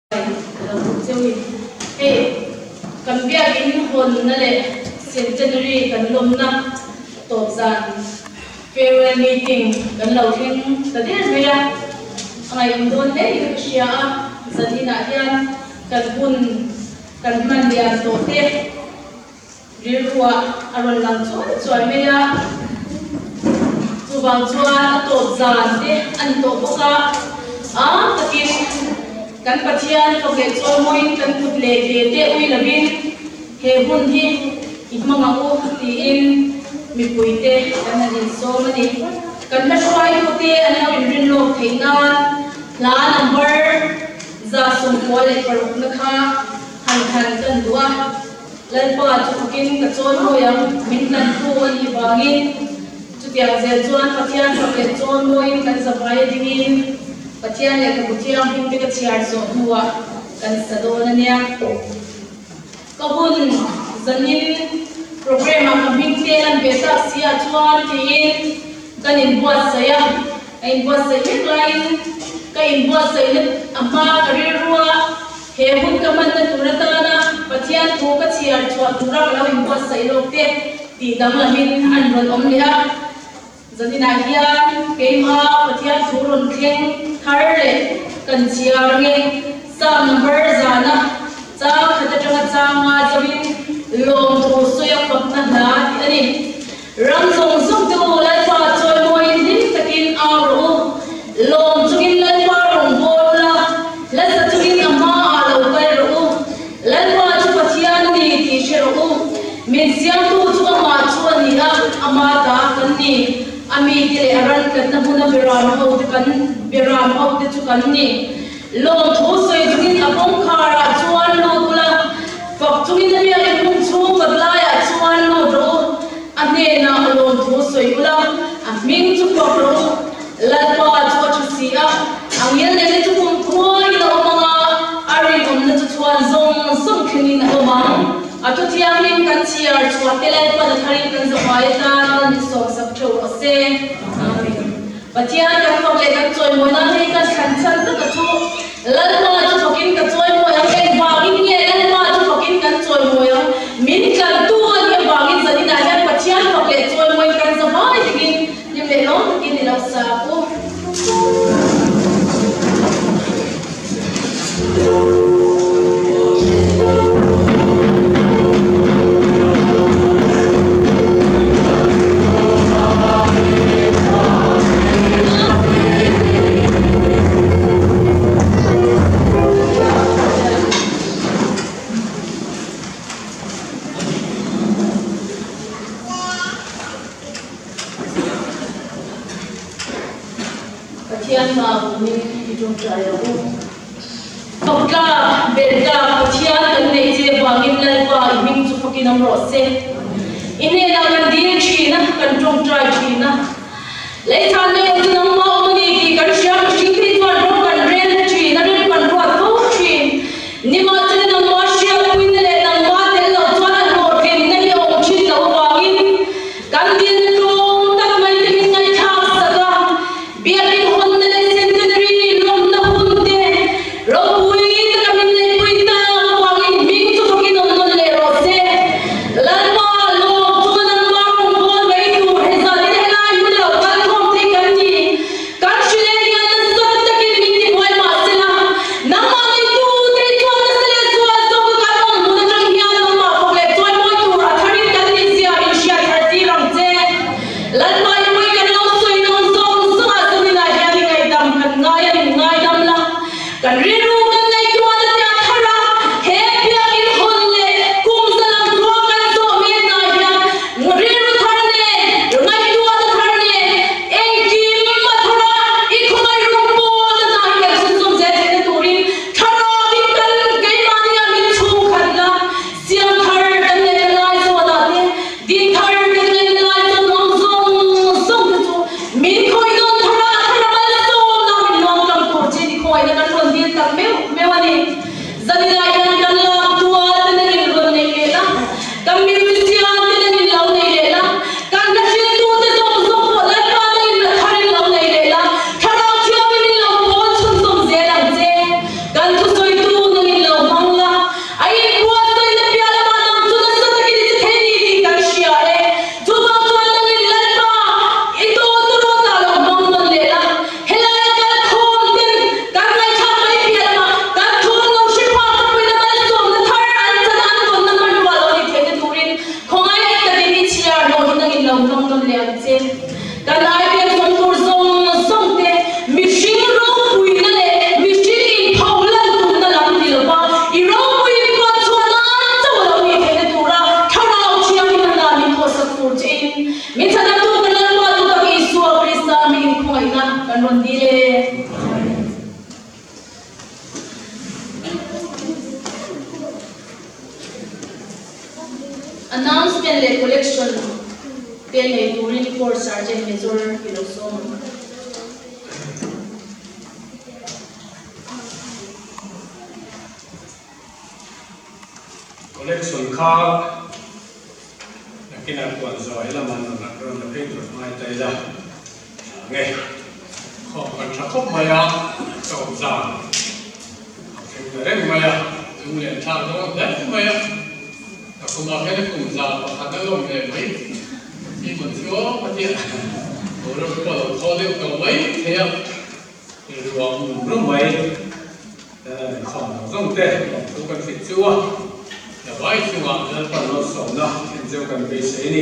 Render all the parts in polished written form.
Ka lo buk cheu i hei kan biakin hawnna leh centenary kan lawmna tawp zan farewell meeting kan lo thleng ta der mai a, a ngaihawm dawn hle in ka hria a, zan inah hian kan hun kan hman lian tawh te rilruah a rawn lang chuai chuai mai a, chuvang chuan a tawp zan te a ni tawh bawk a, ang takin kan Pathian fak leh chawimawiin kan kut leh ve te ui lovin he hun hi i hmang ang u tiin mipuite kan han insawm a ni. Kan hla hruaitute an lo inrin lawk theih nan hla number 196 na kha han than kan duh a. Lalpa chu fakin ka chawi mawi ang, min tlantu a nih vangin. Chutiang zel chuan Pathian fak leh chawi mawiin kan zavai a dingin Pathian lehkhabu thianghlim te ka chhiar zawh hnuah kan sa dawn a nia. Ka hun zanin programme ah ka hming te lan ve tak si ah chuan tiin kan inbuatsaih a, ka inbuatsaih mek laiin ka inbuatsaihna a hma ka rilru a, He hun ka hmanna tur atana Pathian thu ka chhiar chhuah tura ka lo inbuatsaih lawk te tih danglamin an rawn awm leh a. Zaninah hian keimah Pathian thu rawn thleng thar leh kan chhiar nge Psalm number zana chang khat atanga chang nga zoin lawmthu sawi a fakna hla tih a ni. Ram zawng zawng te u Lalpa chawimawiin hlim takin au rawh u. Lawm chungin Lalpa rawn bawl ula, hlasa chungin a hmaah lo kal rawh u. Lalpa chu Pathian a ni tih hre rawh u. Min siamtu chu amah chu a ni a, ama ta kan ni. A mite leh a ran tlatna hmuna beram ho te kan beram ho te chu kan ni. Lawmthu sawi chungin a kawngkharah chuan lut ula, fak chungin a biakin hmun chhung kawt laiah chuan lut rawh u, a hnenah lawmthu sawi ula, a hming chu fak rawh u. Lalpa chu a tha si a, a ngil nena chu kum khuaiin a awm ang a, a rinawmna chu chhuan zawng zawng thlengin a awm ang. A thu thianghlim kan chhiar chhuah te Lalpan a tharin kan zavai atan kan insawmsak theuh rawh se. Amen. Pathian kan fak leh kan chawimawi nan hei kan thlan chhan tak a chu Lalpa chu fakin ka chawimawi ang, engvangin nge Lalpa chu fakin kan chawimawi ang? Min tlantu a nih avangin zaninah hian Pathian fak leh chawimawiin kan za vai takin hlim leh lawm takin i lo sa ang u. Pathian hma awmin i tawngtai ang u. Faktlak, beltlak Pathian kan neih che vangin Lalpa i hming chu fakin awm rawh se. I hnenah kan dil thin a, kan tawngtai thin a. Leithan leh awm chu nangmah awm a ni tih kan hria, mihring phei chuan rawng kan rel na thin a, rim kan ruat fo thin. Nimahsela nangmah hriatpuina leh nangmah tel loh chuan a hlawhtlinna hi a awm thin loh avangin Kan dilna tlawm tak mai te min ngaihthlak sak a, biakin hawnna leh centenary lawmna hun te ropui taka min neihpui tak avangin hming chu fakin awm nawn leh rawh se. Lalpa lawm chunga nangmah rawn bawl mai tur he zanin helai hmun lo kal khawm thei kan ni. Kan. Kan idea zawng tur zawng zawng te mihring ropuina leh mihring inpholan tumna lam ni lova i ropui puan chhuah nan chauh a lo nih theihna tura Thlarau Thianghlim a hna min thawhsak tur chein min chhanamtu kan Lalpa duhtak Isua Krista hmingin khawngaihna kan rawn dil e. Announcement leh collection te nei turin Corps Sergeant Major i lo sawm ang. Collection kha nakinah puan zawh hi lama rawn la phei tur ngai ta ila tha nge. Khawm kan tha khawp mai a, ka awm zan a thleng ta reng mai a, lunglen thlak dawn hle mai a, ka khumah khian a kum zan pakhat a lawm leh mai hi mawn chu aw ka tia, boruak pawh a lo thaw deuh tawh mai thei a, rilru a awm rum mai. Khawm zawng zawng te lawmthu kan hrilh chu a, Davai chungah Lalpan malsawmna thlen zeuh kan beisei a ni,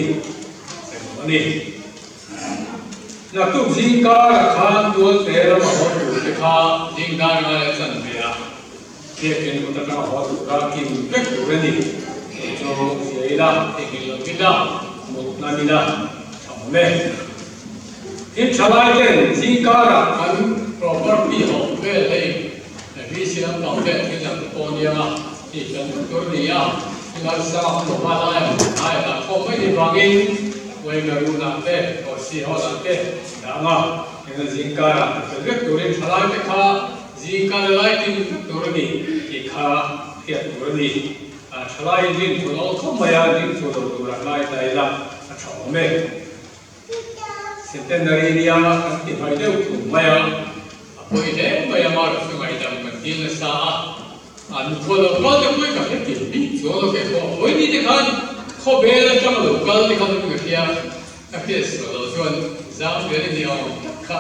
sawi a ni. Naktuk zing karah khan tualte rama haw tur te kha zing dar ngai a chan ve a, biakin kut atanga haw tura kim vek tur a ni. Kei chu hria ila, theihnghilh lo ila, mut hnan ila, tha awm e. Tin thalai ten zing karah kan property hawh vel hei VC lampang vel thil dang te pawh nia a, tih fel vek tur a ni a, thil harsa a awm a lai ang lai a dah khawm mai ni vangin Waingarunah te Kawrsi Hall-ah te dah ang a, engah zing karah ti fel vek turin thalai te kha zing kar a lai tin vek tur a ni tih kha hriat tur a ni. Thalai in rin thu lo khawp mai a, rin thu lo turah lai ta ila a tha awm e. Centenary nia kan ti hmai deuh thung mai a, a pawi hle mai a, Mara chu ngaihdam kan dil nasa a, an khaw lo kal te pawhin ka hre tir bik chuang lo kei pawh, vawi ni te khan khawvel atanga lo kal te khan ka hria, ka hriat sual loh chuan zam vel i ni awm tak kha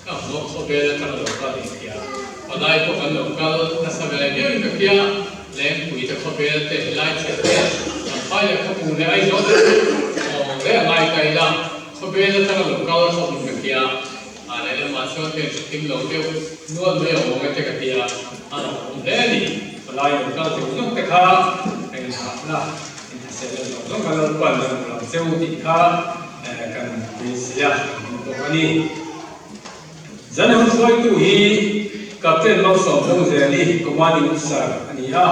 ka hmu a, khawvel atanga lo kal i hria, palai pawh kan lo kal nasa ve viauin ka hria, Lengpui te khawvel te helai chhiat te Champhai leh Khawpung leh Aizawl te chu awm ve a ngai ta ila, khawvel atanga lo kal khawp in ka hria, a lehlamah chuan ka inhrekim lo deuh nual mai awm awm e te ka tia, a lo awm hle a ni. Palai lo kal zawng zawng te kha ka inhahna, inhasehna zawng zawng kha Lalpan a rawn lam cheu tih kha kan beisei a, kan hmu bawk a ni. Zan hun hruaitu hi Captain Malsawmdawngzeli Commanding Officer a ni a,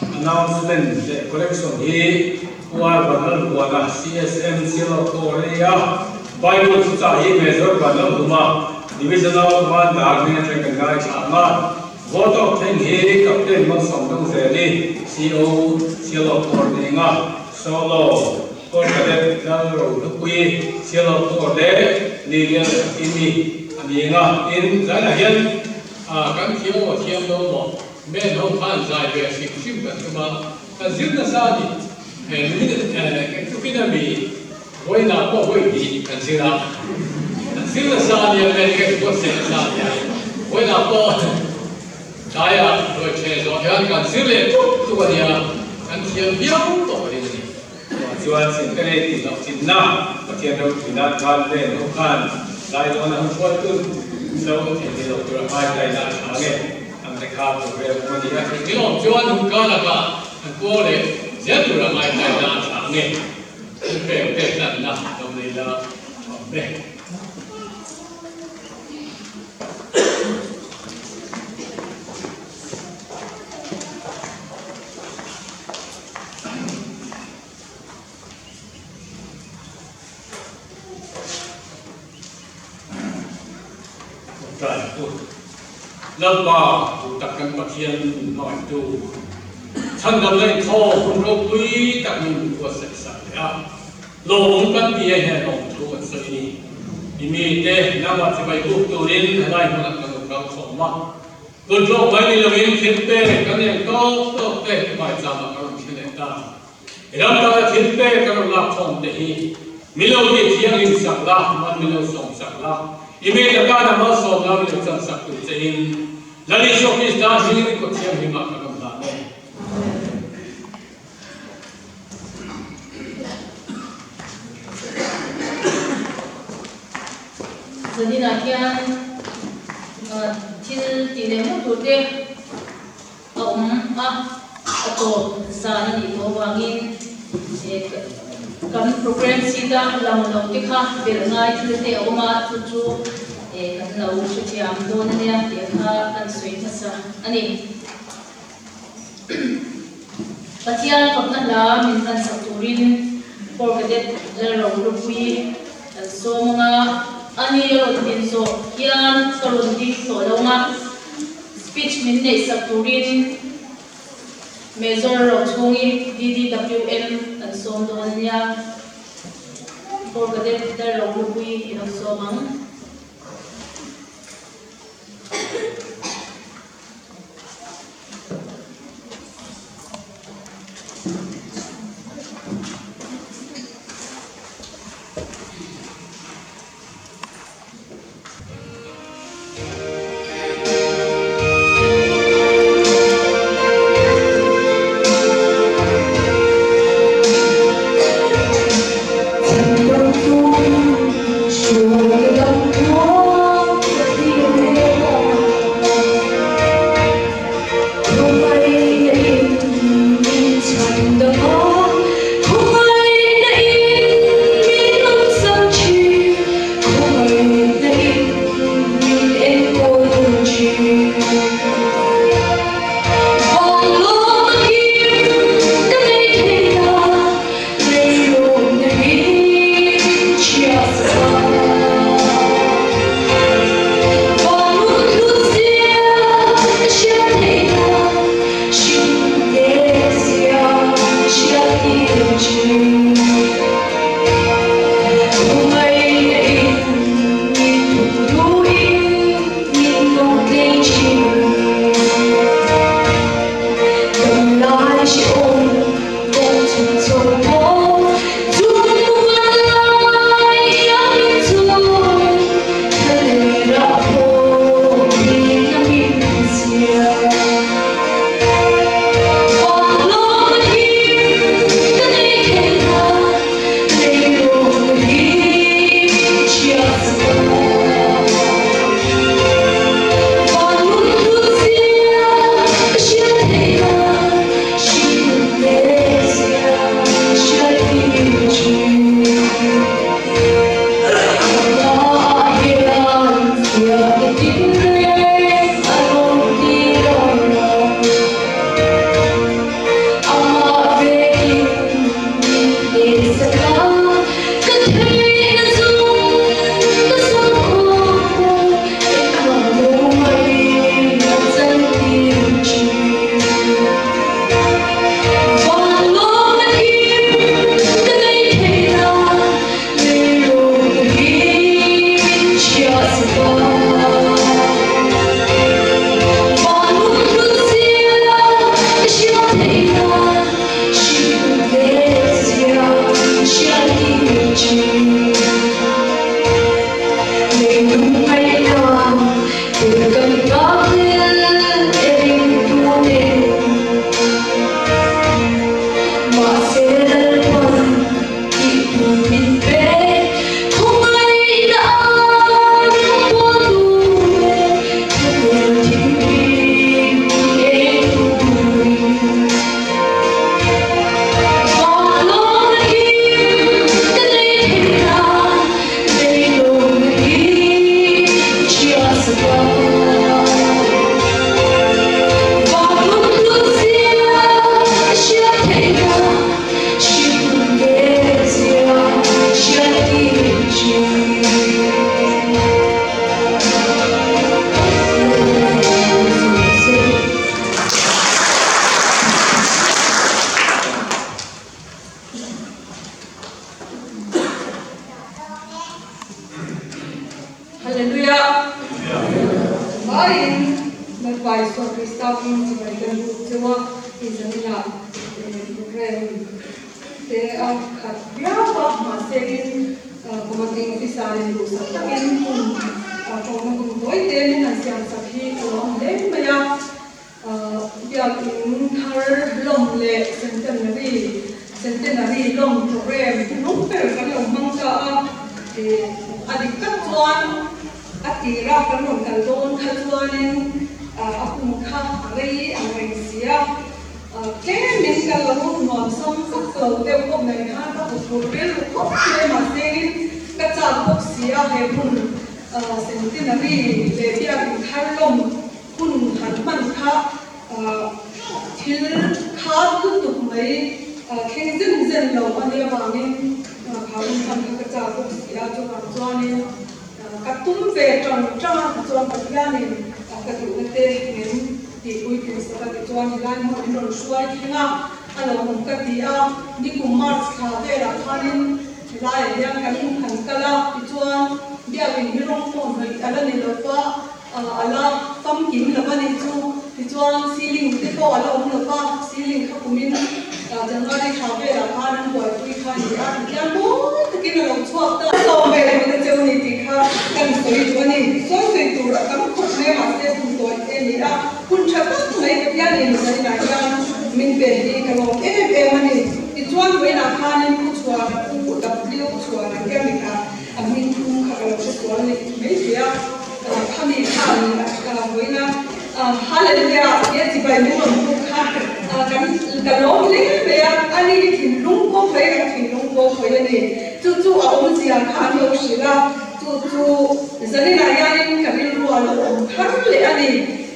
Announcement leh Collection hi Pu R Vanlalhuana CSM Sialawk Corps a ni a, Bible thuchah hi Major Vanlalhuma Divisional Commander hming atang kan ngaithla ang a, Vote of thank hi Captain Malsawmdawngzeli CO Sialawk Corps ni ang a, Solo. Corps Cadet Lalrohlupuii Sialawk Corps leh Lilian Sakimi a ni ang a, tin zainah hian kan thiam aw thiam lo maw men ho khan zai ve hrim hrim kan tum a, kan zir nasa a ni. He minute tukin a mi vawiinah pawh vawi hnih kan zir a, kan zir nasa a nia men ka inbuatsaih nasa a nia, vawiinah pawh tlaiah ruai ṭhe zawh hian kan zir leh tuk tuk a nia, kan thiam viau tawh a ring a ni. Chuvang chuan Sentare tih loh chinna Pathian ropui nan khan len ho khan Laizawn a hun hruaitu zo thei lo tura hmai taina a tha nge ang te kha program awm a ni a. Thil awm chuan hun kal lakah an kuau leh zel tura hmai taina a tha nge thil pek te hlanna lo nei la tha awm e. Lalpa duhtak kan Pathian min hmangaihtu chhandamna inthaw hun ropui tak min buatsaih sak leh a, lawmawm kan ti a hian lawmthu kan sawi a ni. I mite nangmah chibai buk turin helai hmunah kan lo kal khawm a. Kawtrawk mai ni loin thil pek kan eng tawk tawk te hmaichangah ka rawn thlen leh ta. I ram tana thil pek ka rawn lak khawm te hi milo ti thianghlim sak la, man milo sawm sak la, i mi takana malsawm la milo chan sak tur che in Lal Isua Krista hmingin kawt thianghlimah ka rawn hlan e. Zaninah hian thil tih leh hmuh tur te a awm a, a tawp zan a nih tawh avangin kan programme sheet a lang lo te kha belh ngai thil te a awm a, chu chu kan lo hrethiam dawn a nia tih kha kan sawi hmasa a ni. Pathian fakna hla min hmansak turin Corps Cadet Lalrohlupui kan sawm ang a, ani a rawn din zawh hian ka rawn ding tawh lo ang a, speech min neihsak turin Major Rochhungi DDWM kan sawm dawn a nia. Corps Cadet Lalrohlupui i lo sawm ang. Hallelujah! Vaiin Lalpa Isua Krista hming chibai kan buk cheu a, i zaninah program te a khat viau a, mahse in Commanding Officer in duhsak takin hun ṭawngna hun tawi te min han siam sak hi a lawm hle mai a. Biakinn thar lawm leh Centenary Centenary lawm program hnung ber kan lo hmang ta a, a dik tak chuan. A tira kan rawn kal dawn kha chuanin a kum kha a rei ang reng si a, tlemin ka lo nuam sam vak lo deuh bawk nen khan ka hmu phur rilru khawp mai mahse in ka chak bawk si a, he hmun Centenary leh biakin thar lawm hun han hman kha thil khat lutuk mai thleng zen zen lo a nih avangin kha hun hman kha ka chak bawk si a, chuvang chuanin ka tum ve tang tang a, tichuan Pathianin ka duhna te min tihpui tum sak a, tichuan helai hmun min rawn hruai thleng a, a lo awm ka ti a, nikum March thla velah khanin helaiah hian kan han kal a, tichuan biakin hi rawng pawh hnawih a la ni lo va. A la famkim lo a nih chu. Tichuan ceiling te pawh a la awm lo va, ceiling kha kumin January thla velah khan an buaipui kha a ni a, tihian mawi takin a lo chhuak ta. Sawm ve duhna cheu a ni tih kha kan sawi duh a ni. Sawi sawi tur a tam khawp mai a, mahse hun tawi te a ni a, hun tha tak mai Pathianin zaninah hian min pe hi ka lawm em em a ni. Tichuan vawiinah khanin Pu Chhuana, Pu W Chhuana hian mi kha a hming phum kha ka lo hre sual leh mai thei a. Khami kha a ni a vawiin a Hallelujah tia chibai min rawn puk kha kan ka lawm hle mai a, a ni hi thinlung pawh hawi kan thinlung pawh hawi a ni. Chu chu a awmzia kha an lo hrilh a, chu chu zaninah hianin ka rilru a lo awm thar leh a ni.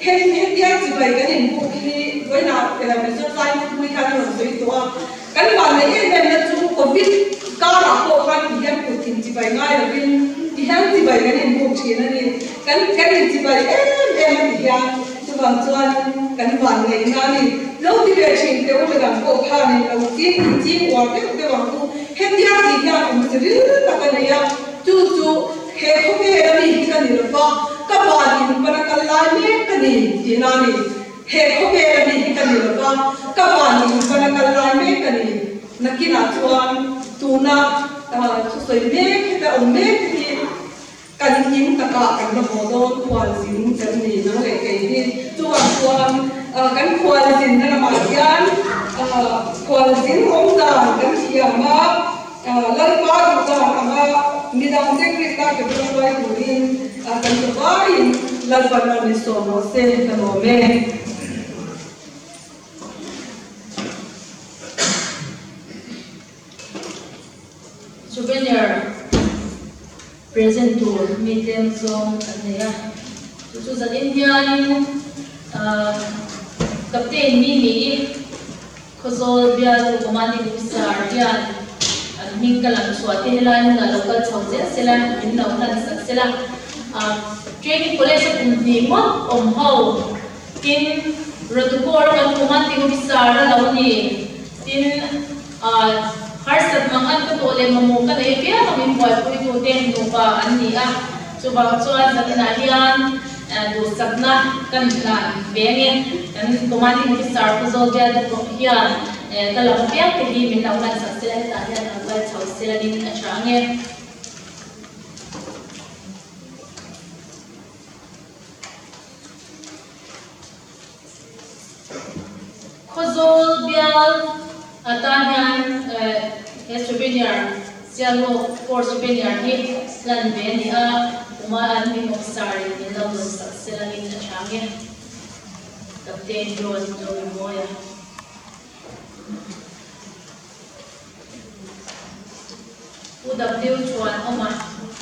Hetia chibai kan inbuk hi vawiinah Mizo tlai khawpui khan a rawn sawi tawh a, Kan vanneih em em na chu Covid karah pawh khan ti hian kut in chibai ngai lovin ti hian chibai kan inbuk thin a ni. Kan kan inchibai em em a ti hian chuvang chuan kan vanneih na a ni. Lo ti ve thin teh u midang pawh khanin lo ching in ching uar deuh deuh ang u. Hetia ti hian awmze ril tak a nei a, chu chu he khawvel a mi hi ka ni lova, ka van in pana kal lai mek ka ni tihna a ni. He khawvel a mi hi ka ni lo va, ka van in pana kal lai mek ka ni. Nakinah chuan tuna thusawi mek heta awm mek te hi kan in takah kan la haw dawn, khualzin kan ni nang leh kei hi. Chuvang chuan kan khualzin na lamah hian khualzin awm dan kan thiam a, Lalpa duh dan anga midangte Krista ke bula hruai turin kan zavaiin Lalpan rawn insawm rawh se ka lawm e. Souvenir present tur mi tlem zawng kan nei a, chu chu zanin hianin Captain Mimi-i Khawzawl bialtu Commanding Officer hian an hming ka lang chhuah te helai hmunah lo kal chho zel sela, min lo hlan sak sela. Training College a kum hnih ngawt awm ho tin Rotukawr kan Commanding Officer a lo ni tin harsat mang an ka tawh leh mamawh ka nei apiang a min buaipuitute nupa an ni a, chuvang chuan zaninah hian Duhsakna kan hlan ve ange. Kan Commanding Officer Pu Zawlbial te pawh hian ka lam apiang te hi min lo hlan sak sela hetah hian lo kal chho sela nin a tha ange. Khawzawl bial atan hian he souvenir Sialhawk Corps souvenir hi hlan ve a ni a, kuma an min officer in min lo dawn sak selangin a tha nge. Captain John Zorimawia. Pu W chuan awm a,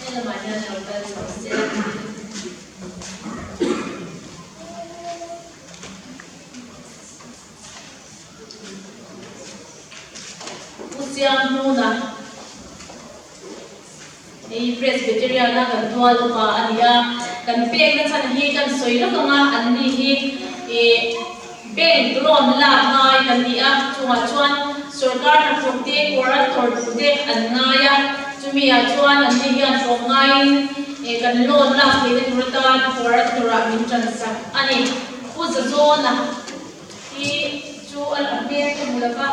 helamah hian lo kal chho sela. Pu Siamhnuna, Hei Presbyterian a kan tual upa a ni a, kan pekna chhan hi kan sawi lawk ang a, an ni hi ih bank loan lak ngai kan ni a, chungah chuan sorkar hnathawk te, guarantor duh te an ngai a, chumi ah chuan an ni hian tlawm ngaiin ih kan loan lak theihna tur atan guarantor ah min tansak a ni. Pu Zazawna hi chu a la hmel ka hmu lova,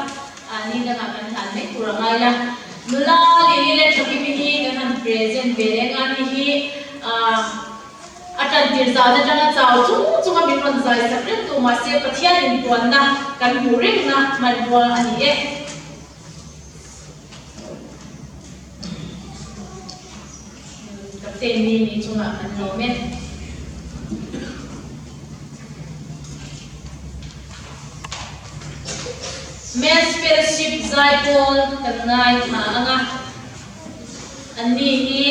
ni dangah kan hlan mai tur a ngai la. Nula Lily leh Thakimi hi kan han present ve reng a, ni hi a tantir zan atanga chau chung chunga min rawn zai sak reng tu mahse Pathian inpuanna kan hmuh rengna hmanrua a ni e. te Mimi chungah kan lawm e. Men's Fellowship zaipawl kan ngaithla ang a, anni hi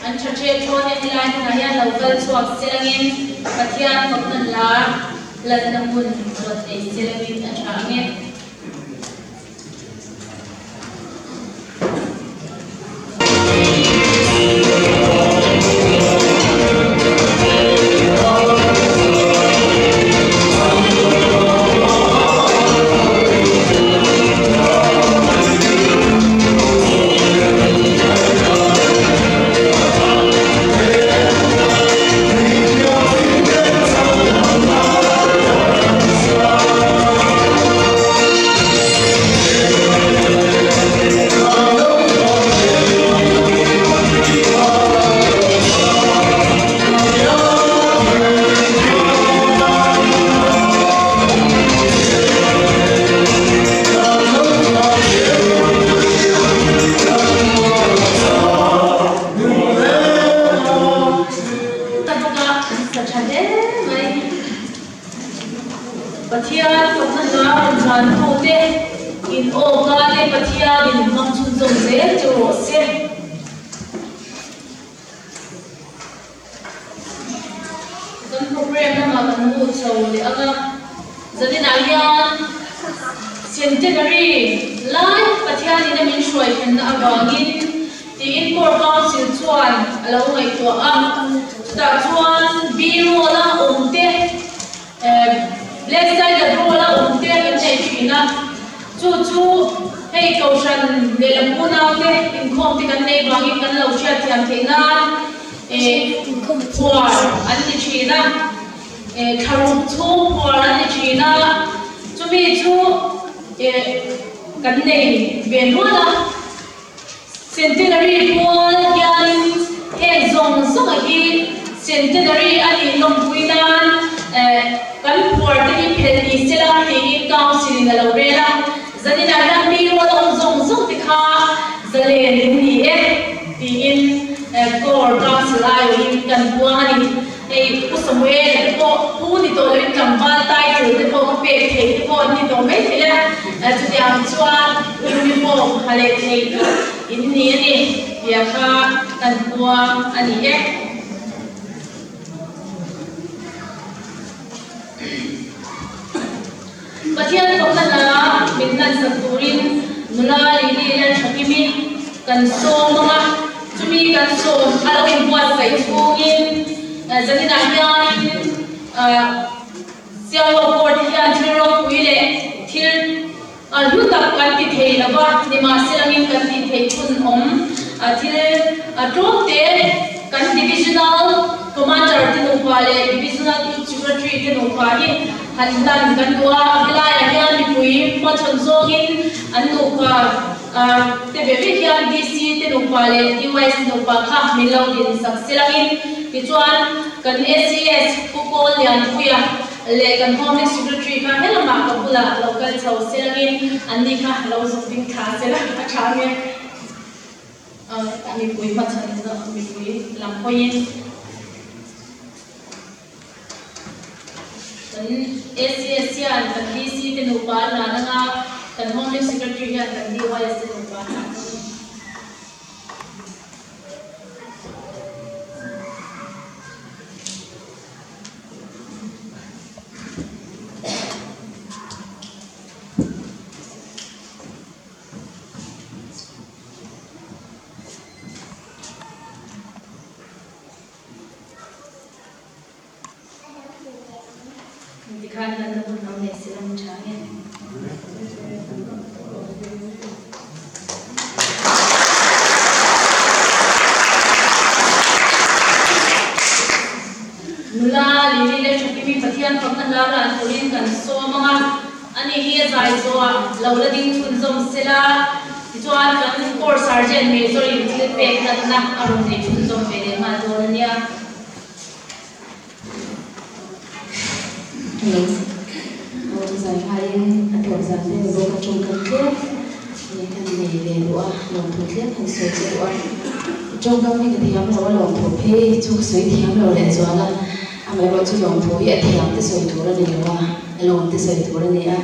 an tha the thawn e helai hmunah hian lo kal chhuak selangin Pathian fakna lar latna hmun rawn nei selangin a tha ang e. Ta bawk a, an sa tha hle mai. Pathian fakna hla rawn hlan tute in aw nghal e Pathian in hmang chhunzawm zel chu rawh se. Kan program lamah kan lut chho leh ang a, zaninah hian Centenary lai Pathian in a min hruai thenna avangin tiin Core Council chuan a lo ngaihtuah a, chutah chuan B-roll-a awm te, Black Side-a roll-a awm te kan nei thin a, chu chu hei Kohhran lehlam unaute inkhawm te kan neih vangin kan lo hriatthiam theih nan phuar an ni thin a, thlaruk chhung phuar an ni thin a, chumi chu kan nei ve nual a. Centenary pawl hianin heng zawng zawnga hi Centenary a nih lawmpui nan kan phuar te hi phelh ni sela tiin Council in a lo rel a, zaninah hian mi rual awm zawng zawng te kha zalen in ni e tiin Core Council aiawhin kan puang a ni. Hei Pu Samuel te pawh Pu ni tawh loin tlangval title te pawh ka pek theih te pawh an ni tawh mai thei a, chutiang chuan uniform ha leh thei tawh in ni a ni tia kha kan puang a ni e. Pathian fakna hla min hlansak turin nula Lily Lalthakimi kan sawm ang a, chumi kan sawm a lo inbuatsaih chhungin zaninah hianin Sialho Court hian thil ropui leh thil hlu tak kan ti thei lo va, nimahselangin kan tih theih hun awm thil tlawm te kan Divisional Commander te nupa leh Divisional Youth Secretary te nupa hi Han hlan kan duh a, helaiah hian mipui hmachhawn zawngin an nupa te ve ve hian DC te nupa leh DYS nupa kha min lo din sak se langin tichuan kan ACS Pu Paul Lianpuia leh kan Home Secretary kha helamah ka bulah lo kal chho se langin anni kha lo zuk ding thla se la a tha nge mipui hmachhawn mipui lam hawiin. Kan ACS hian kan DC te nupa an hlan anga, kan Home Secretary hian kan DYS te nupa an hlan thung a ni. Tikhan kan la hun lo nei si lam tha nge. Nula Lily leh Thakimi Pathian fakna hla ran turin kan sawm ang a, ani hi a zai zawh lo la ding chhunzawm sela, tichuan kan Corps Sergeant Major in thil pek natna a rawn nei chhunzawm ve leh nghal dawn a nia. Hello. Aw chu zai haiin a tawp zan te ni bawk a tawngkam tlem nge kan nei ve duh a, lawmthu tlem han sawi che duh a. Tawngkam hi ka thiam lo a lawmthu phei chu ka sawi thiam lo leh zual a, amaherawh chu lawmthu hi a thiam te sawi tur a ni lo a, a lawm te sawi tur a ni a,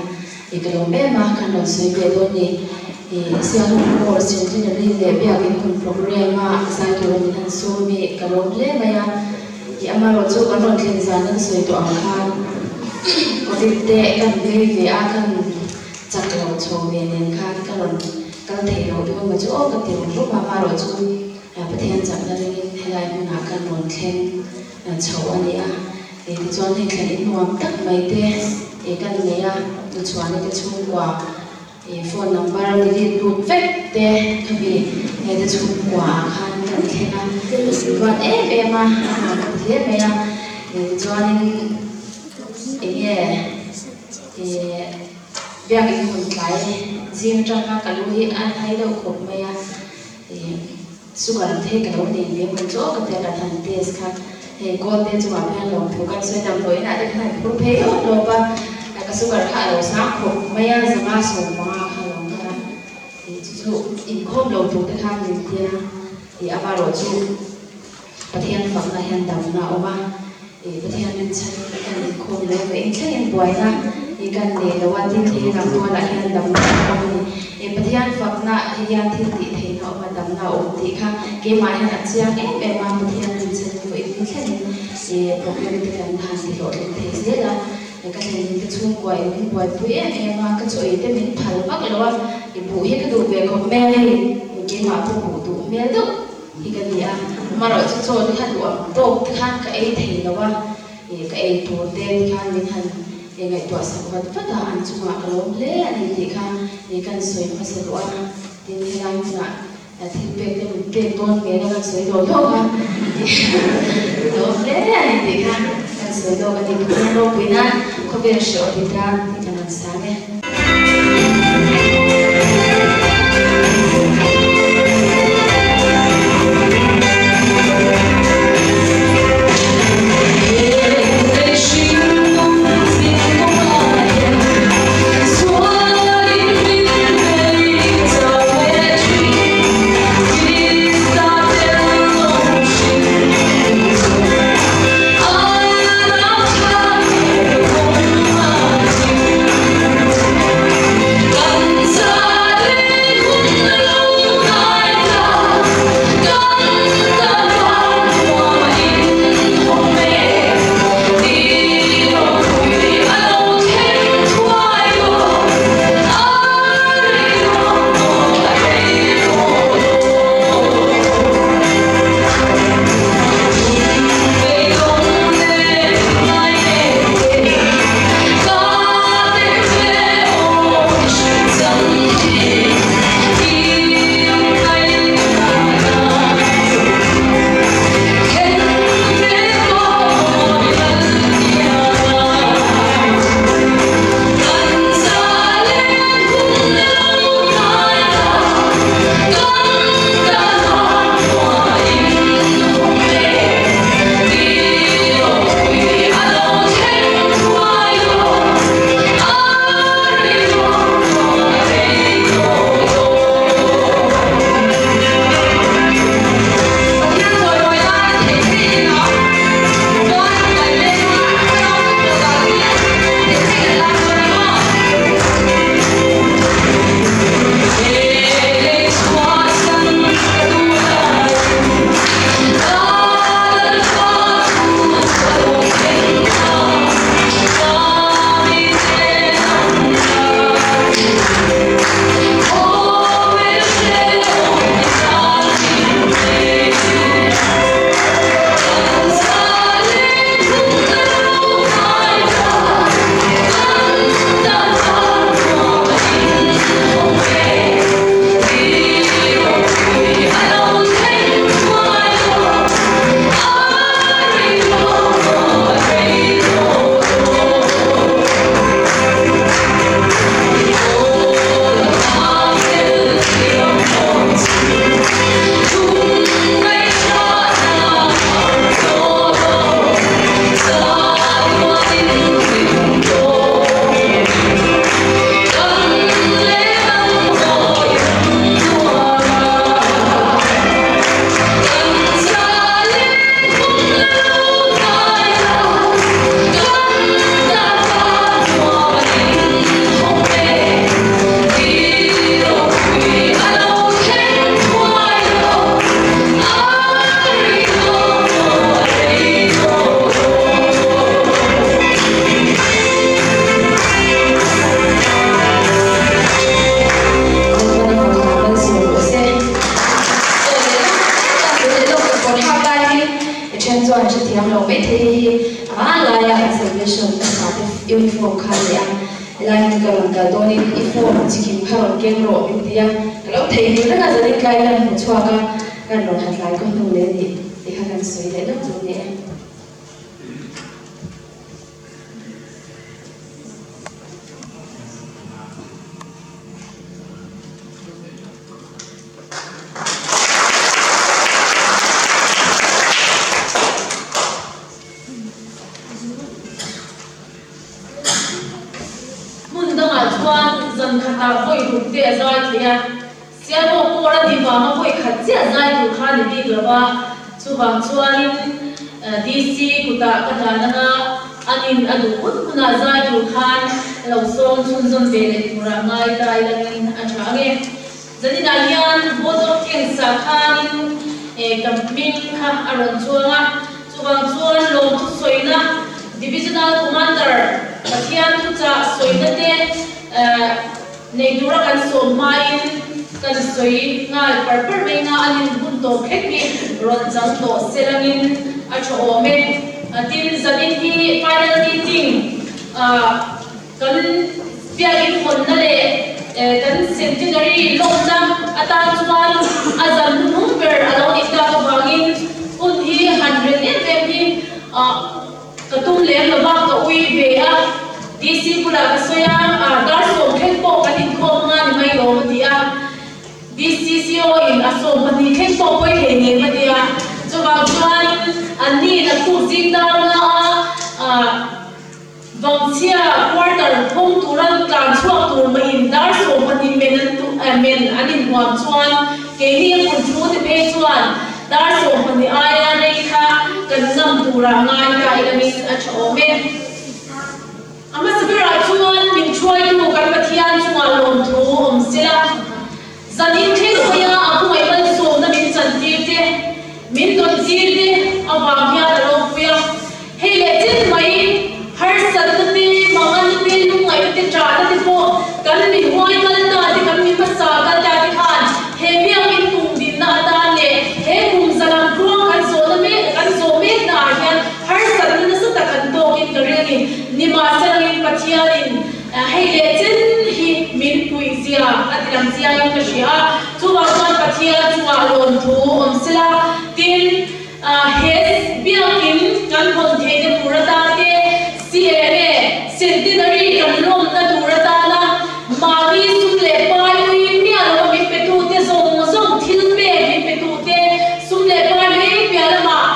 i ka lawm em a, kan rawn sawi ve dawn ni. I Sialhawk Course Centenary leh Biakin hun programme a zai tura min han sawm hi ka lawm hle mai a, i amaherawh chu kan rawn thlen zana ka sawi tawh ang khan Covid te kan vei ve a, kan chak lo chho ve nen khan ka rawn Kal thei lo dawn maw chu aw ka ti rum rum a, amaherawh chu Pathian chakna ringin helai hmunah khan rawn thleng chho a ni a. Tichuan hei thlen in nuam tak mai te kan nei a, Nuchhuani te chhungkua phone number delete lut vek te khami he te chhungkua ah khan kan thleng a, ruat em em a, a nuam ka ti hle mai a. Tichuanin enge Biakin hun tlai zing atanga ka lu hi a hai deuh khawp mai a, ih sugar te ka lo nei ve hmun chu aw ka tia kan han test kha, hei gold te chungah khian lawmthu kan sawi dam tawh inah te khan han phur phei lawp lawp a, ka sugar kha a lo sang khawp mai a, zanga 15 kha a lo ni a, ih chu chu inkhawm lo tur te khan min tia, ih amaherawh chu Pathian fakna hian damna a awm a. Ih Pathian min chhan in kan inkhawm lo ve in thlengin buaina ih kan nei lo a, tin he lam tualah hian damna a awm a ni. Ih Pathian fakna hian thil tih theihna a awm a, damna a awm tih kha keimah hian a chiang em em a, Pathian min chhan in vawiin ni thlengin ih program te kan han ti hlawhtling thei zel a. Ka thlen in ka chhungkua in min buaipui em em a, ka chaw ei te min phal vak lo a, ih buh hi ka duh ve khawp mai a, hei keimah pawh buh duh hmel deuh. Hi ka ni a, amaherawh chu chaw te kha duh ang tawk te khan ka ei thei lo a, ih ka ei tur te ti khan min han ih ngaihtuah sak vat vat a, an chungah ka lawm hle a ni tih kha ih kan sawi hmasa duh a, tin helai hmunah thil pek te min pek dawn hmel a kan sawi dawh dawk a, ih lawm hle a ni tih kha kan sawi dawk a ni, Pathian ropui nan khawvel hre awt i tan tih kan rawn sang e. hrethiam lo maithei hei hi a hmanlaia kan salvation hmasa te uniform kha a ni a, helai hi ka rawn kal dawnin i form chikim kha rawn keng rawh min ti a, ka lo theihnghilh reng a, zanin tlai hian hmu chhuak a, kan rawn ha tlai ka hnu leh a ni tih kha kan sawi leh deuh chu a ni e. Hmun dangah chuan zan khatah vawi ruk te a zai thei a, Sialhawk pawh a nih vanga vawi khat chiah zai tur kha a ni bik lo va, chuvang chuanin DC kutah ka dan anga an in a duh hun hunah zai tur khan lo sawm chhunzawm ve leh turah ngai ta ilangin a tha ang e. Zaninah hian Board of Thanks ah khanin ka hming kha a rawn chuang a, chuvang chuan lawmthu sawina Divisional Commander Pathian thuchah sawina te nei tura kan sawm hmain kan sawi nghal par par mai nga an inhun tawh thleng hi rawn chang tawh se langin a tha awm e. Tin, zanin hi final meeting Kan biakinn hawnna leh kan centenary lawmna atan chuan a zan hnuhnung ber a lo nih tak avangin hun hi han ren em em hi ka tum lem lo va, ka ui ve a. DC bulah ka sawi a, dar sawmthleng pawh kan inkhawm anga ni mai lawm a ti a. DCCO in a 12 thleng pawh pawi thei nen a nia. Chuvang chuan anni naktuk zing dar nga a. Vangchhia quarter hawng tura tlan chhuak tur mahin dar 12 men an tu men an inhuam chuan keini a hmun thu te phei chuan dar 12 aia rei kha kan ngam turah ngai ta ilamin a tha awm e. A hmasa berah chuan min hruaitu kan Pathian chungah lawmthu awm sela, zan inthleng hawiha a hmangaih malsawmna min chantir te, min dawntir te avang hian a ropui a. Hei leh chin mai, harsatna te, manganna te, lungngaihna te, ṭahna te pawh kan mi huai kal ta te, kan mi hmasa kal ta te khan he biakinn kum dinna atan leh he kum zalam tluang kan zawhna mek, kan zawh mekna ah hian harsatna nasa tak an tawkin ka ring a ni. Nimahselangin Pathianin hei leh chen hi min puih zia a ti lang chiangin ka hria a, chuvang chuan Pathian chungah lawmthu awm sela, tin, He biakinn kan hawn theihna tur atan te, CNA Centenary kan lawmna tur atana mahni sum leh pai ui miah lova min petute zawng zawng thil pek min petute, sum leh pai mai piah lamah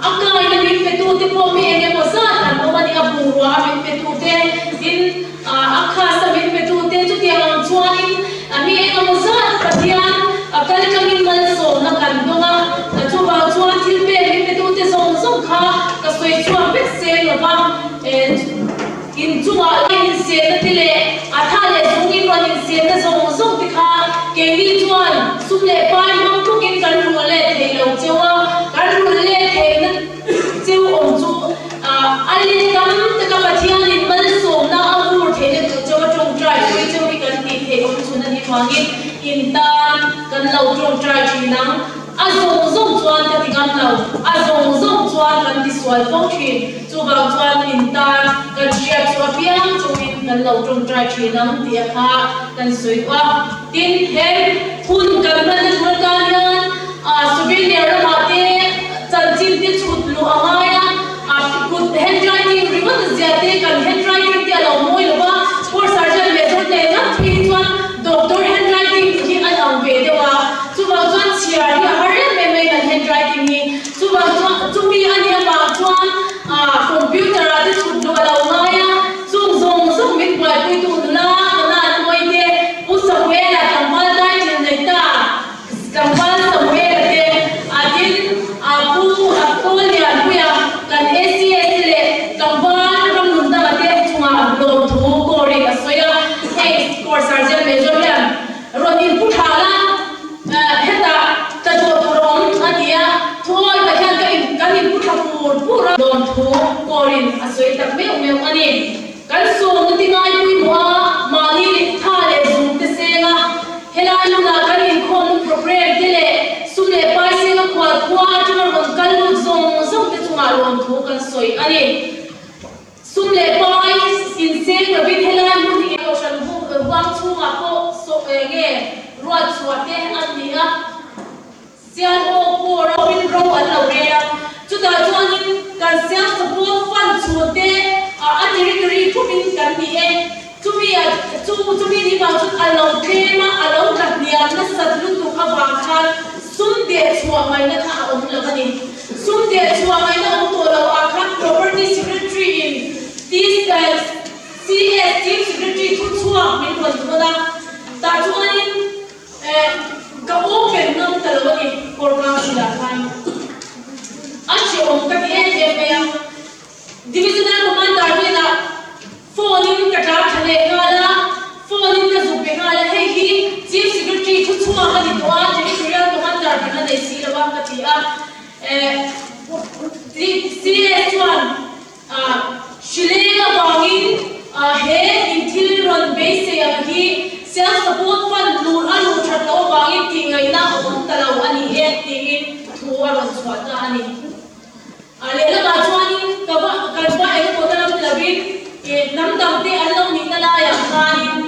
a kaina min petute pawh mi eng emaw zat an awm a ni, a bungrua a min petute, tin a khas a min petute chutiang ang chuanin mi eng emaw zat Pathian a kal tlangin malsawmna kan dawng a, chuvang chuan thil pek min petute zawng zawng kha ka sawi chhuak vek seng lova, inchungah leh inselna te leh a tha leh zung in rawn inselna zawng zawng te kha keini chuan sum leh pai hmang tlukin kan rul leh thei lo cheu a, kan rul leh theihna cheu awm chu A let tam taka Pathianin malsawmna a vur theihna tur chauh a tawngtai pui chauh hi kan tih theih awm chhun a nih vangin in tan kan lo tawngtai thin ang. A zawng zawng chuan ka ti ngam lo, a zawng zawng chuan kan ti sual fo thin. Chuvang chuan in tan kan hriat chu apiang chungin kan lo tawngtai thin ang tih a kha kan sawi duh a. Tin, he hun kan hmanna tur atan hian souvenir lamah te chanchin te chhut luh a ngai a, kut handwriting ringawt a zia te, kan handwriting te a lo mawi lo va, Sport Sergeant leh Doctor nen ngam phei hi chuan doctor handwriting te hi an ang ve deuh a, chuvang chuan chhiar hi a har em em mai kan handwriting hi, chuvang chuan chumi a nih avang chuan computer ah te chhut luh a lo ngai a. Chung zawng zawng min buaipuitu nula ka nan mawi te, Pu Samuela tlangval title nei ta, tlangval Samuela te, a tin a Pu a Paul Lianpuia kan ACS te leh tlangval ramnun danga te chungah lawmthu kawrin a sawi a, hei Corps Sergeant Major hian rawn inpu tha la, hetah tla tawh tur a awm a ti a, thuawi tak hian ka in kan inpu tha pur pur a. Lawmthu kawrin a sawi tak meuh meuh a ni. chungah lawmthu kan sawi a ni. Sum leh pai inseng lovin helai hmun hi Kohhran huang chhungah pawh sawh eng nge ruat chhuah te an ni a. Sialhaw pawh ropin ro an lo rel a, chutah chuanin kan Siam Support Fund chhungte a territory thupin kan ni e. Chumi a chu chumi ni vang chuan a lo tlem a, a lo tla hniam nasat lutuk avang khan sum deh chhuah ngaihna kha a awm lo a ni. Sum deh chhuah ngaihna awm tawh lo ah khan Property Secretary in CS Chief Secretary thuchhuak min rawn thawn a, tah chuanin Eh, ka open ngam ta lo a ni, Court Council-ah khan a hreawm ka ti em em mai a. Divisional Commander hnenah phone-in ka tlar tha leh nghal a, phone-in ka zuk be nghal a, hei hi Chief Secretary thu chhuak a ni tawh a, Territorial Commander kan la nei si lo a, ka ti a. Eh, CS chuan Hrileng avangin he inthil rawn beisei ang hi Self Support Fund lut a luh that loh avangin tihngaihna a awm ta lo a ni e tiin thu a rawn chhuah ta a ni. Lehlamah chuanin ka va kan va eng emaw ta lam ti lovin hnam dangte an lo nihna laiah khanin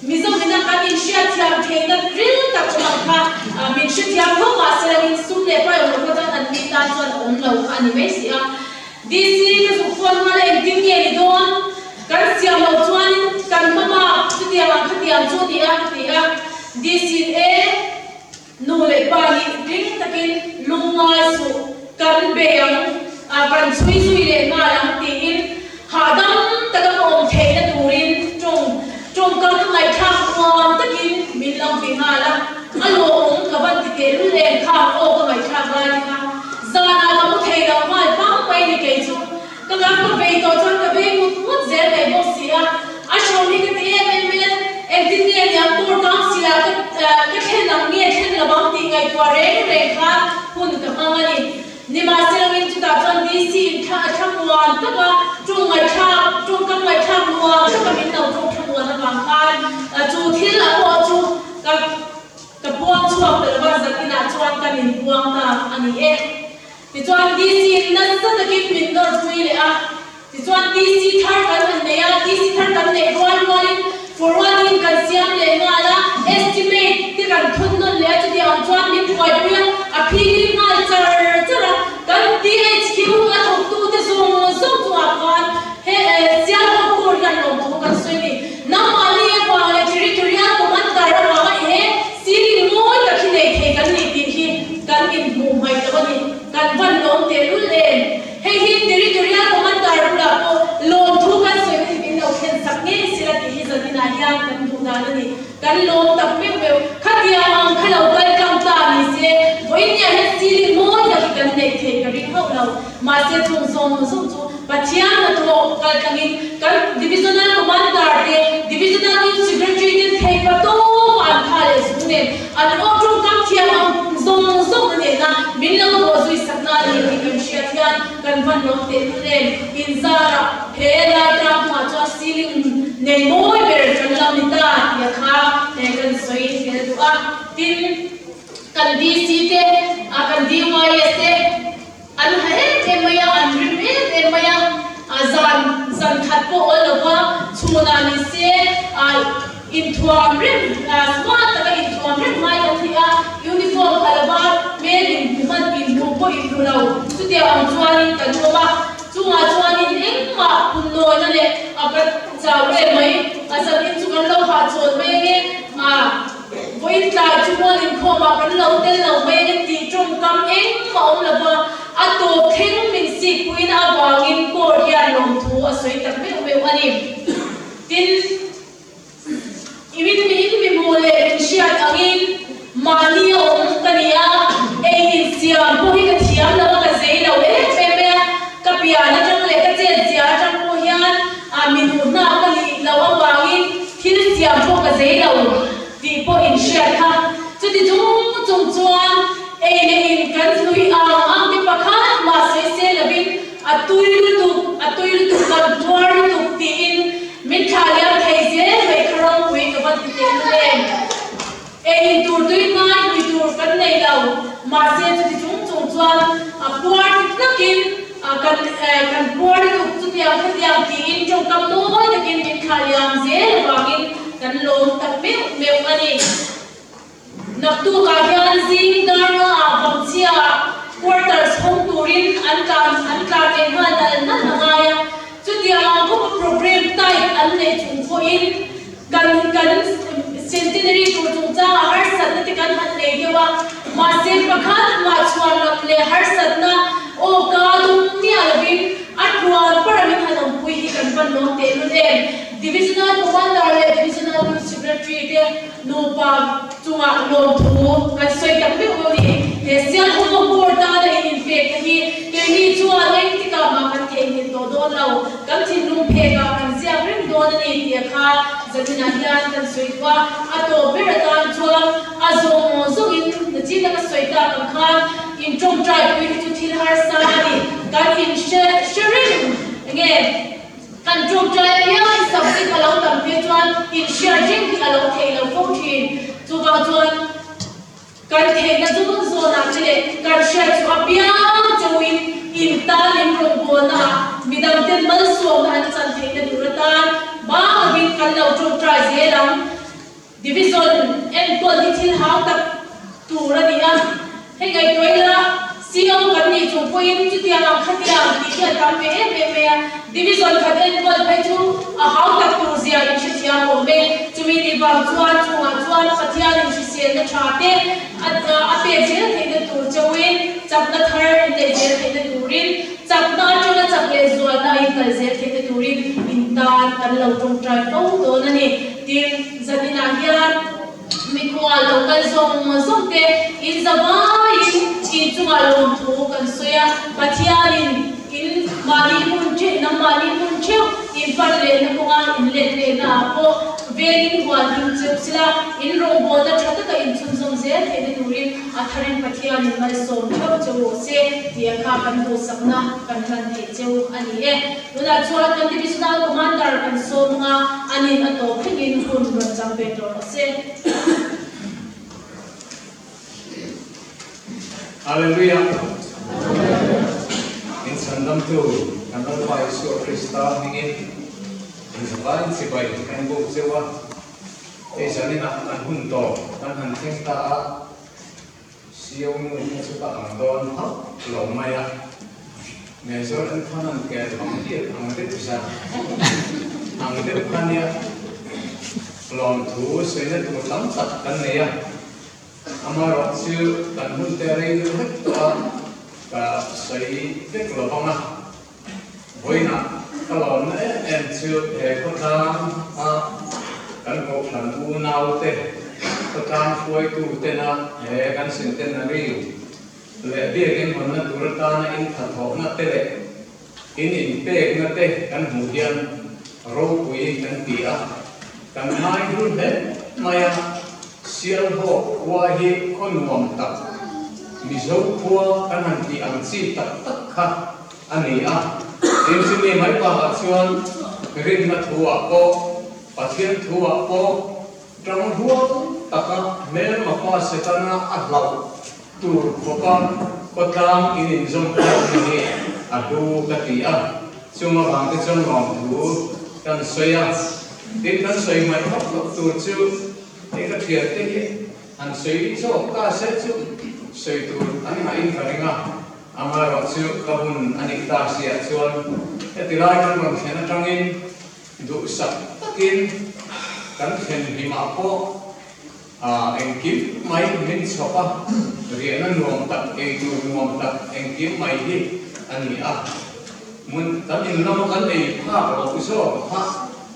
Mizo mina kan inhriatthiam theihna ril tak awm ang kha min hrethiam tho mah se langin sum leh pai awm lo kha chuan an ni tan chuan a awm lo kha a ni mai si a. DC ka zuk phone nghal a engtin nge ni dawn? Kan siam loh chuanin kan hmabak chutiang ang khatiang chu a ni a ka ti a. DC in e nu leh pa nih tling takin lungngai suh kan bei ang a kan chhui zui leh nghal ang tiin hahdam taka ka awm theihna turin tawng tawngkam ka ngaihthlak nuam takin min lo ti nghal a, a lawmawm ka van ti teh lul em kha aw ka ngaihthlak lai te kha zanah ka mu thei lo nghal pang mai ni kei chu ka ngam ka vei tawh chuan ka vei ngut ngut zel mai bawk si a, a hrawm hi ka ti em em mai a, engtin nge niang court council ah ka ka thlen ang nge thlen lo ang tih ngaihtuah reng reng kha hun ka hmang a ni. Nimahselangin chutah chuan DC in thla a thla muan tak a, ṭawng ngaihthlak, ṭawngkam ngaihthlak nuam taka min lo ṭawng thla muan avang khan chu thil a pawh chu ka ka puang chhuak ta lo va, zan inah chuan kan inpuang ta a ni e. Tichuan DC in nasa takin min nawrpui leh a, Tichuan DC thar kan han nei a, DC thar kan neih rual rualin forwarding kan siam leh nghal a, estimate te kan thun nawn leh a, chutiang ang chuan min buaipui a, a phili nghal char char a, kan THQ a thawktute zawng zawng chungah khan he Sialhawk Court hian lawmthu kan sawi a ni. Nangmahni avang leh Territorial Commander avanga he ceiling mawi tak hi nei thei kan ni tih hi kan inhmuh hmaih lo a ni. Kan van lawm tehlul em? Hei hi Territorial Commander bulah pawh lawmthu kan sawi na hi min lo thlen sak ngei sila tih hi zaninah hian kan duh dan a ni. Kan lawm tak meuh meuh. Khatiang ang kha lo kal tlang ta ni se, vawiinniah hian ceiling mawi tak hi kan neih theih ka ring hauh lo. Mahse chung zawng zawng chu Pathian hnathawh kal tlangin kan Divisional Commander te, Divisional Youth Secretary ten thei pa tawpa an tha leh zung nen an aw tawngkam thiam ang zawng zawng a nena min lo bawh zui sakna a ni tih kan hriat hian kan van lawm teh lul em. Inzarah he lai tlang hmuah chuan ceiling nei mawi ber kan lo ni ta tih a kha he kan sawi tel duh a. Tin, kan DC te, kan DYS te, An ha em em mai a, an rim em em mai a, a zan zan khat pawh awl lo va, chhunah ni se a inthuam reng, smart taka inthuam reng ngai kan ni a, uniform kha lo va, hmel inhmu hman inhmuh pawh inhmu lo, chutiang ang chuanin kan awm a, chungah chuanin engmah phun nawina leh a ka chau em mai, a zanin chu kan lo hahchawl mai ange, a. Vawiin tlai chu mual inkhawmah kan lo tel lo mai ang tih tawngkam engmah awm lo va, a tawp thleng min sikpuina avangin court hian lawmthu a sawi tak meuh meuh a ni. Tin, i min min mi hmuh leh min hriat angin mahni a awm ka ni a, ei insiam pawh hi ka thiam lo a, ka zei lo em em mai a, ka pian atang leh ka chet zia atang pawh hian mi duhna ka nih loh avangin Thil siam pawh ka zei lo tih pawh in hriat kha. Chuti chung chung chuan ei leh in kan hlui ang ang ti pakhat mah sawi se lovin a tui lutuk, a tui lutuk, kan tuar lutuk tiin min thlah liam thei. Kan kan puar lutuk chutiang khatiang tiin tawngkam mawi takin min thlah liam zel avangin kan lawm tak meuh meuh a ni. Naktukah hian zing dar nga ah Vangchhia quarters hawng turin an tlan an tlan leh nghal nal nal a ngai a, chutiang ang khawpa program tight an neih chung pawhin kan kan centenary tur chungchangah harsatna te kan han nei deuh a, mahse pakhat mah chhuan lam leh harsatna aw ka dum miah lovin a tluan par angin han awmpui hi kan van lawm tehlul em. Divisional Commander leh Divisional Youth Secretary te Nupa chungah lawmthu kan sawi tak meuh meuh ni. He Sialhawk Board tana in inpekna hi keini chuan engtikah mah kan theihnghilh tawh dawn lo, kan thinlung phekah kan ziak reng dawn a ni tih a kha zaninah hian kan sawi duh a. A tawp ber atan chuan a zawng zawngin nachin a ka sawi tak ang khan in tawngtai pui hi chu thil harsa a ni. Kan inhre hre reng nge? Kan tawngtai apiangin subject a lo tam phei chuan inhriat reng hi a lo theih lo fo thin. Chuvang chuan kan theihna zawn zawnah te leh kan hriat chu apiang chauhin in tan in rawngbawlnaah midangten malsawmna an chan theihna tur atan bang lovin kan lo tawngtai zel ang. Division enkawl hi thil hau tak tur a ni a, hei ngaihtuah ila CO kan nih chung pawhin chutiang ang khatiang tih hi a tam ve em em mai a, Division khat enkawl phei chu a hau tak tur zia in hrethiam awm e, chumi nih vang chuan chungah chuan Pathian in hriselna tha te a pek zel theihna tur chauhin chakna thar in neih zel theihna turin chakna atanga chak leh zualna a inkal zel theihna turin in tan kan lo tawngtai fo dawn a ni. Tin, zaninah hian mikhual lo kal zawng zawng te in zavaiin in chungah lawmthu kan sawi a, Pathianin in mahni hmun theuh, nangmahni hmun theuh in pan lehna kawnga in let lehna ah pawh vengin hual hlim cheu sila, in rawngbawlna tha taka in chhunzawm zel theihna turin a tharin Pathianin malsawm theuh cheu rawh se tih kha kan duhsakna kan hlan thei cheu a ni e. Tunah chuan kan Divisional Commander kan sawm anga anin a tawp thlengin hun rawn chang ve tawh rawh se. Hallelujah! Min chhandamtu kan Lalpa Isua Krista hmingin in zavaiin chibai kan buk zeuh a, hei zaninah kan hun tawp kan han thleng ta a, Sio nu kha chu ka ang dawn hauh lo mai a, Major an khan an kel ang hian ang deuh zat ang deuh kha nia, lawmthu sawina tur tam tak kan nei a, amaherawh chu kan hun te rei deuh vek tawh a, ka sawi vek lo vang a, vawiinah ka lawmna em em chu he khawtlang a kan kohhran unaute, khawtlang hruaitu tena he kan centenary leh biakin hawnna tur atana inthathawhna te leh in inpekna te kan hmuh hian ropui kan ti a, kan ngai hul hle mai a, Sialhawk khua hi khaw nuam tak, Mizo khua kan han tih ang chi tak tak kha a ni a, tin chumi mai bakah chuan rinna thuah pawh, Pathian thuah pawh tang rual taka hmelma pa Setana a hlauh tur khawpa khawtlang in inzawm khawmna hi a hlu ka ti a, chung avang te chuan lawmthu kan sawi a, tin kan sawi hmaih hauh loh tur chu hei ka thiante hi an sawi zawk ta se chu sawi tur an ngahin ka ring a, amaherawh chu ka hun a nih ta siah chuan heti lai kan rawn thlen atangin duhsak takin kan thlen hlimah pawh A engkim mai min chhawp a, riahna nuam tak, eitur nuam tak engkim mai hi a ni a. Hmun kan in lama kan ei phak loh zawk kha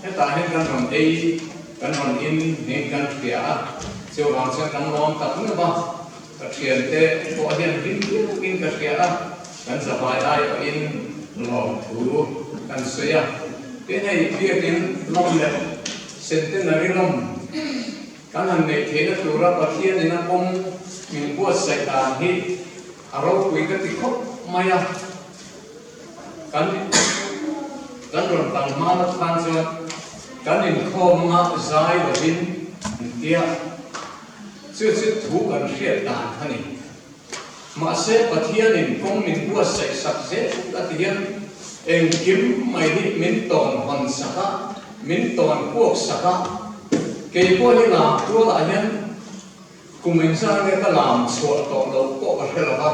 hetah hian kan rawn ei, kan rawn in niin kan hria a. Chuvang chuan kan lawm tak meuh a, ka thiante pawh hian hlim viauin ka hria a, kan zavai aiawhin lawmthu kan sawi a. Tin hei biakin lawm leh Centenary lawm kan han neih theihna tura Pathianin a pawm min buatsaih dan hi a ropui ka ti khawp mai a. Kan kan rawn kal hma lat khan chuan kan inkhawm anga zai lovin an tia, chu chu thu kan hriat dan kha ni. Mahse Pathianin kawng min buatsaih sak zel a ti hian engkim mai hi min tawn hawn sak a, min tawn puak sak a. Kei pawh hi lam tualah hian kum engzah nge ka lam chhuah tawh loh pawh ka hre lo va.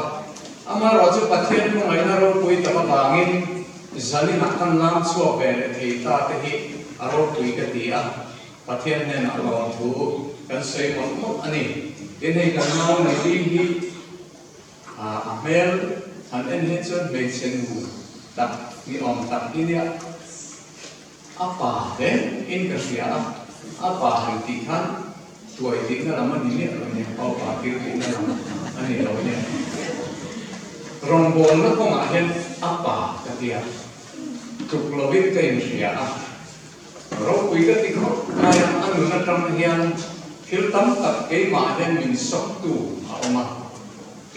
Amaherawh chu Pathian khawngaihna ropui tak avangin zaninah kan lam chhuak ve leh thei ta te hi a ropui ka ti a. Pathian hnenah lawmthu kan sawi mawlh mawlh a ni. Tin, hei kan nau nei ding hi a hmel han en hian chuan hmeichhe nu tak ni awm tak hi nia, a pa hle in ka hria a, a pa han tih khan tuai tihna lam a ni miah lo nia, pa pa tir tihna lam a ni lo nia. Rawngbawlna kawngah hian a pa ka tia, tluk lovin ka inhria a. Ropui ka ti khawp mai a, a nun atang hian thil tam tak keimah hian min sawktu a awm a.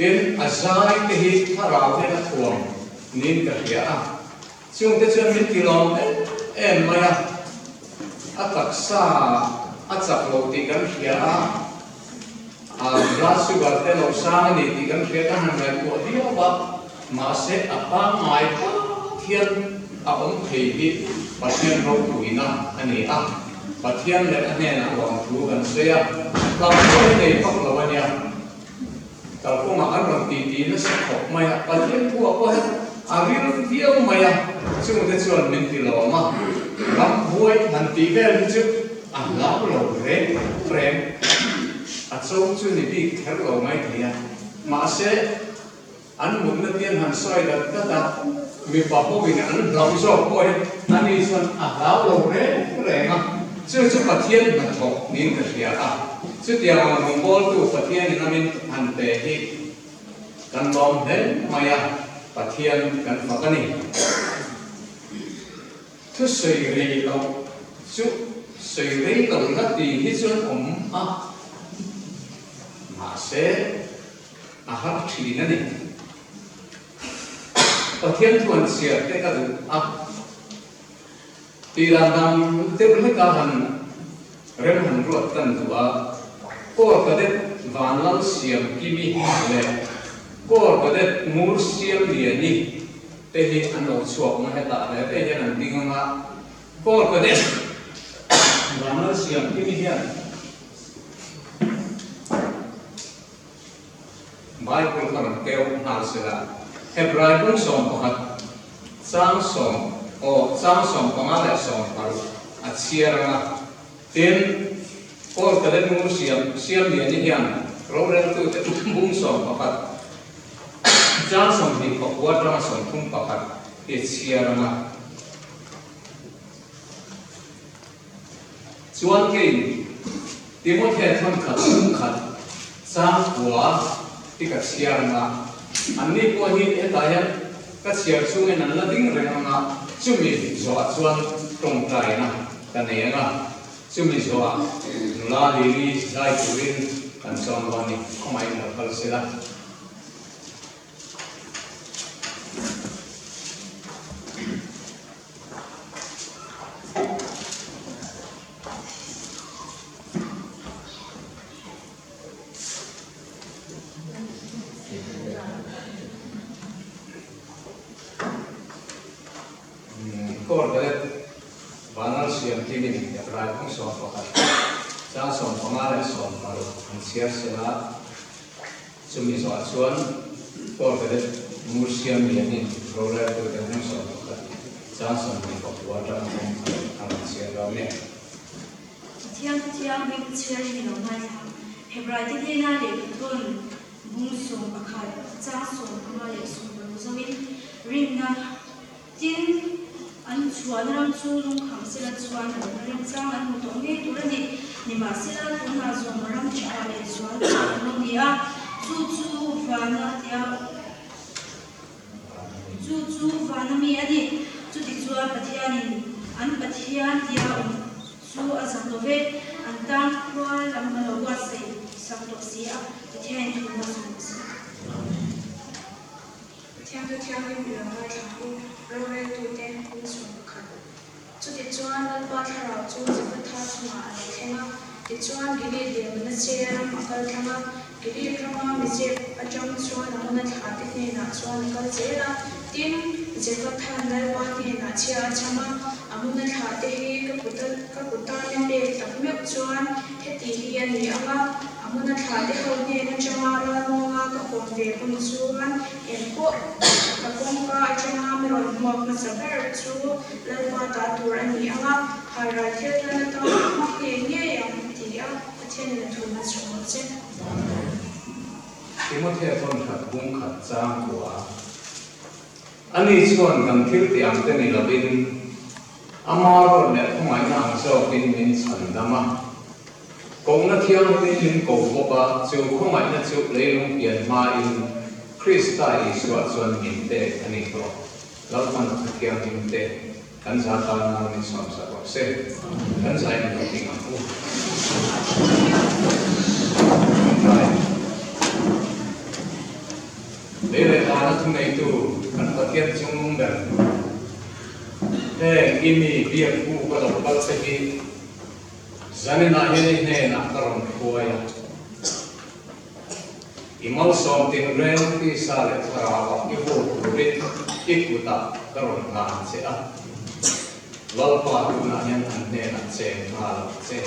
Tin, a zai te hi thlarau hian a thuam niin ka hria a, chungte chuan min ti lawm em em mai a, a taksa a chak lo tih kan hria a, a blood sugar te lo sang a ni tih kan hria kan han ngaihtuah viau a, mahse a pangngai tak hian a awm thei hi Pathian ropuina a ni a, Pathian leh a hnenah lawmthu kan sawi a, hlauh pawh hi nei vak lo a nia. Kalkawngah an rawn titi nasa khawp mai a, Pathian thuah pawh hian a ril viau mai a, chungte chuan min ti lawm a, ramhuai han tih vel hi chu a hlau lo reng reng, a cho chu ni bik kher lo mai thei a, mahse an mutna te an han sawi dat dat a, mipa hovin an hlauh zawk pawh hi ani chuan a hlau lo reng reng a, chu chu Pathian hnathawk niin ka hria a, chutiang ang rawngbawltu Pathianin a min han pe hi kan lawm hle mai a, Pathian kan fak a ni. Thusawi rei loh chu sawi rei lo la ti hi chuan awm a, mahse a har thin a ni. Pathian thuan chhiar te ka duh a, tih dan dang deuh hleka han rem han ruat tan duh a, Kawl Cadet Vanlal Siam Kimi leh Kawl Cadet Ngur Siam Liani te hi an lo chhuak ang a, hetah hle te hian an ding ang a, Kawl Cadet Vanlal Siam Kimi hian Bible kha rawn keu nghal sela, Hebrai bung 11 chang sawm aw chang 15 leh 16 a chhiar ang a, tin, Paul Cadet Ngur Siam Siamliani hian roreltute bung 11 chang 29 atanga 31 hi a chhiar ang a. Chuan kei Timothea thawn khat bung khat chang kua hi ka chhiar ang a, anni pawh hi hetah hian ka chhiar chungin an la ding reng ang a, chumi zawhah chuan tawngtaina ka nei ang a, chumi zawhah nula Lily zai turin kan chuang dawn a ni, khawngaihin lo kal sela. Kawr Dalet Vanlal Siam Kimin Raipung 11 chang 15 leh 16 an chhiar sela. Chumi zawhah chuan Paul Cadet Ngur Siam Lianin roreltute hming 11 chang 24 atang hming a rawn chhiar lo nia. Pathian Thianghlim chhiarin i lo ngaithla. Hebraite hnena lehkhathawn bung 11 chang 15 leh 16 zawin rinna Tin, an chhuahna ram chu lungkham sela chuan a lohna remchang an hmu tawh ngei tur a ni. Nimahsela, tunah zawng ram tha leh zual tha an lo ni a, chu chu vana tia chu chu vana mi a ni. Chutichuan Pathianin an Pathian tia awm chu a zak lo ve, an tan khua lam a lo buatsaih sak tawh si a, Pathianin thu hma sawn si. Pathian chu thianghlim i lo ngaithla ang u, roreltute hming 11. Chutichuan Lalpa thlarau chu Zephatha chungah a lo thleng a, tichuan Gilead leh Manasseh ram a kal thlang a. Gilead rama Mizep atang chuan Amona thlahte hnenah chuan a kal zel a. Tin, Jephathan Lalpa hnenah chhia a cham a, Amona thlahte hi ka kut ka kuta mi pek tak meuh chuan heti hi a ni ang a, Amona thlahte ho hnen atanga ralmuanga ka hawn ve hun chuan engpawh ka kawngka atanga mi rawn hmuak hmasa ber chu Lalpa ta tur a ni ang a, halral thil hlan atan ka hmang ngei ngei ang, ti a Pathianin a thum a chhawm che. Timothea thawnthat bung khat chang kua. Ani chuan kan thil tih ang te ni lovin ama rawt leh khawngaihna ang zawkin min chhan dam a. Kohna thianghlimin min ko bawk a, chu khawngaihna chu leilung pian hmain Krista Isua chuan min pek a ni tawh. Lalpan a thianghlim te kan za tan mal min sawmsak rawh se. Kan za in lo ding ang u. Tawngtai. Lei leh vana thuneitu kan Pathian chungnung ber heng i mi biak bu ka lo kal che hi zaninah hian i hnenah ka rawn hruai a. I malsawm tinreng tisa leh thlarauah i vur turin i kutah ka rawn hlan che a. Lalpa tunah hian an hnenah cheng nghal ang che.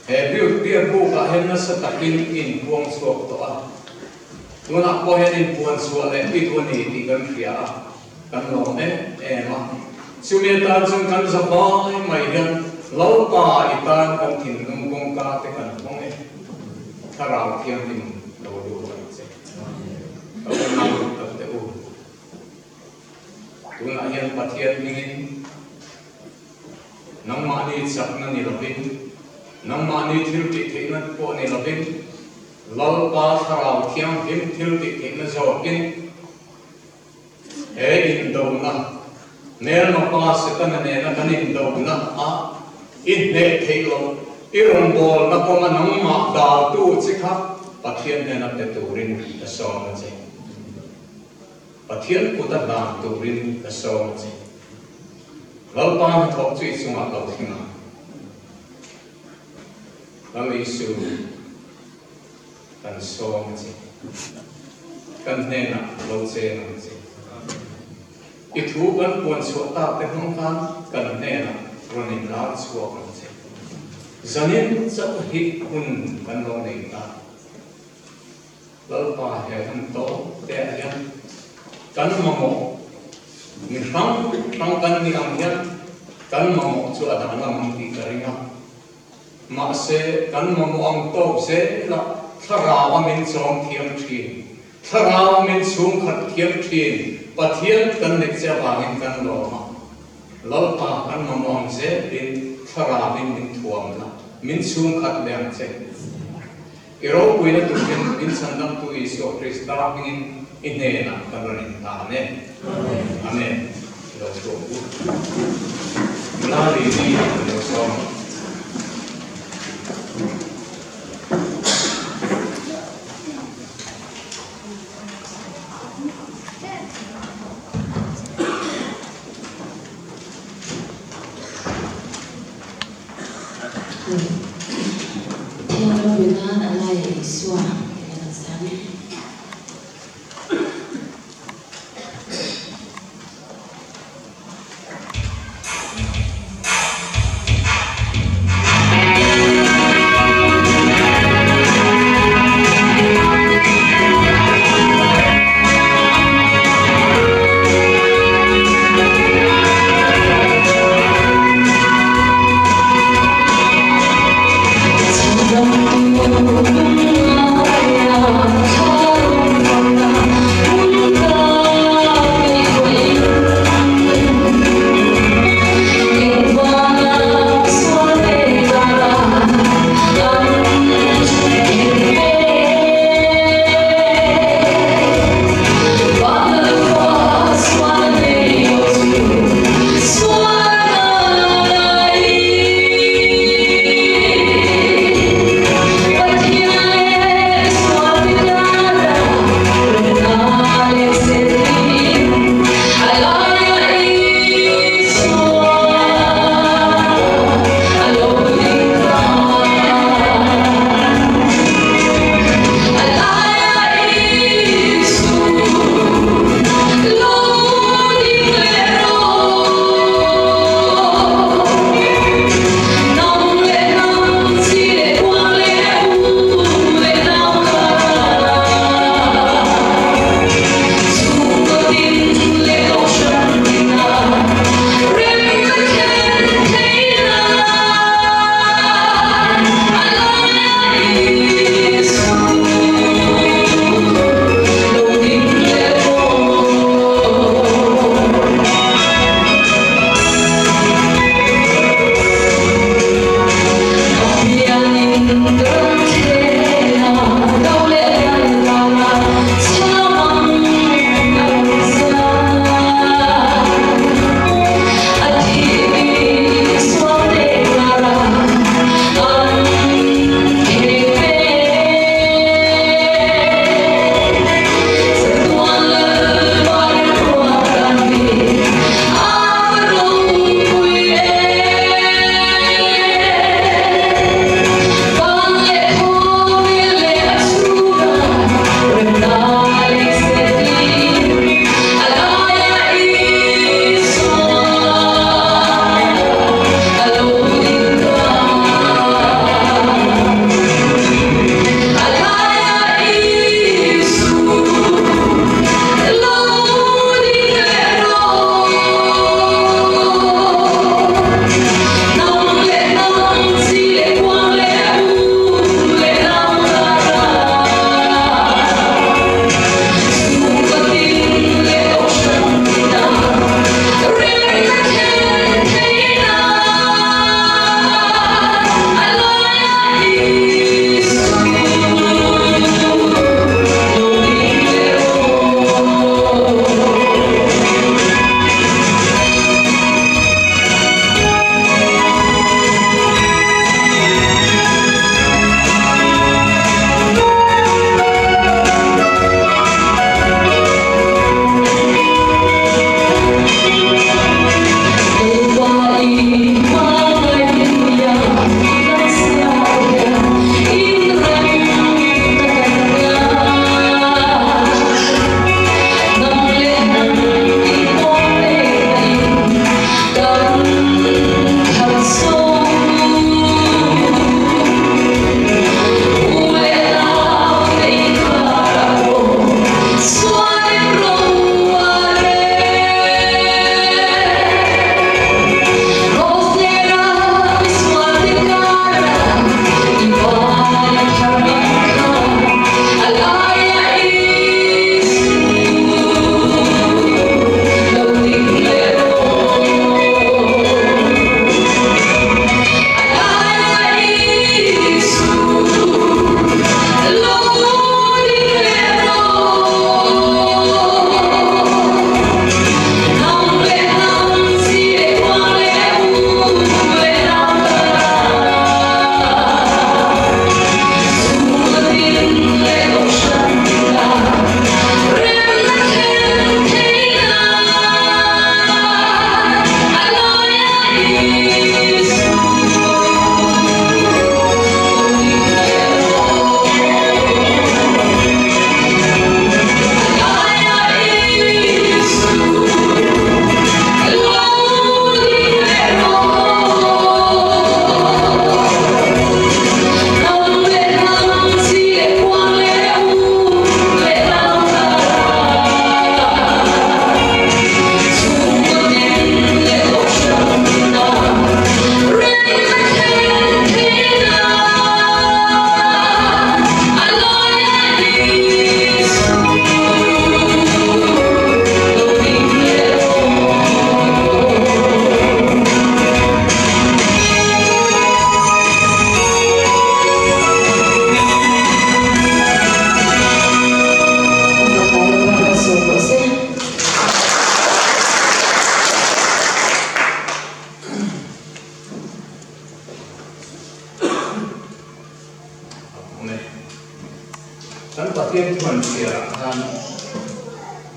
He biak bukah hian nasa takin i inpuang chhuak tawh a. Tunah pawh hian inpuan chhuah leh i duh a ni tih kan hria a, kan lawm em em a. Chumi atan chuan kan za vai mai hian Lalpa i tan kan thinlung kawngka te kan hawng e. Thlarau Thianghlim lo lut ang che. Ka unau lut tak teh u. Tunah hian Pathian hmingin nangmahni chakna ni lovin, nangmahni thil tih theihna pawh ni lovin, Lalpa Thlarau Thianghlim thil tih theihna zawkin he indona, hmelma pa Setana nena kan indona a i hneh theih loh, i rawngbawlna kawnga nangmah daltu che kha Pathian hnena pe turin ka sawm a che. Pathian kuta hlan turin ka sawm a che. Lalpa hnathawk chu i chungah lo thleng ang. Lal Isu, kan sawm a che. Kan hnenah lo cheng ang che. I thu kan puan chhuah tak te hmang khan kan hnenah rawn in lar chhuak ang che. Zanin chauh hi hun kan lo nei ta. Lalpa he hun tawp te ah hian kan mamawh mi hrang hrang kan nih ang hian kan mamawh chu a danglam ang tih ka ring a. Mahse, kan mamawh ang tawk zelah thlarau a min chawm thiam thin, thlarau a min chhungkhat thiam thin, Pathian kan neih che avangin kan lawm a. Lalpa kan mamawh ang zelin thlarauin min thuam la, min chhungkhat leh ang che. I ropuina turin min chhandamtu Isua Krista hmingin i hnenah kan rawn inhlan e. Amen. I lo chhuak u. Nula Lily i lo sawm ang. Pathian ropui nan a lai a Isua tih kan san e.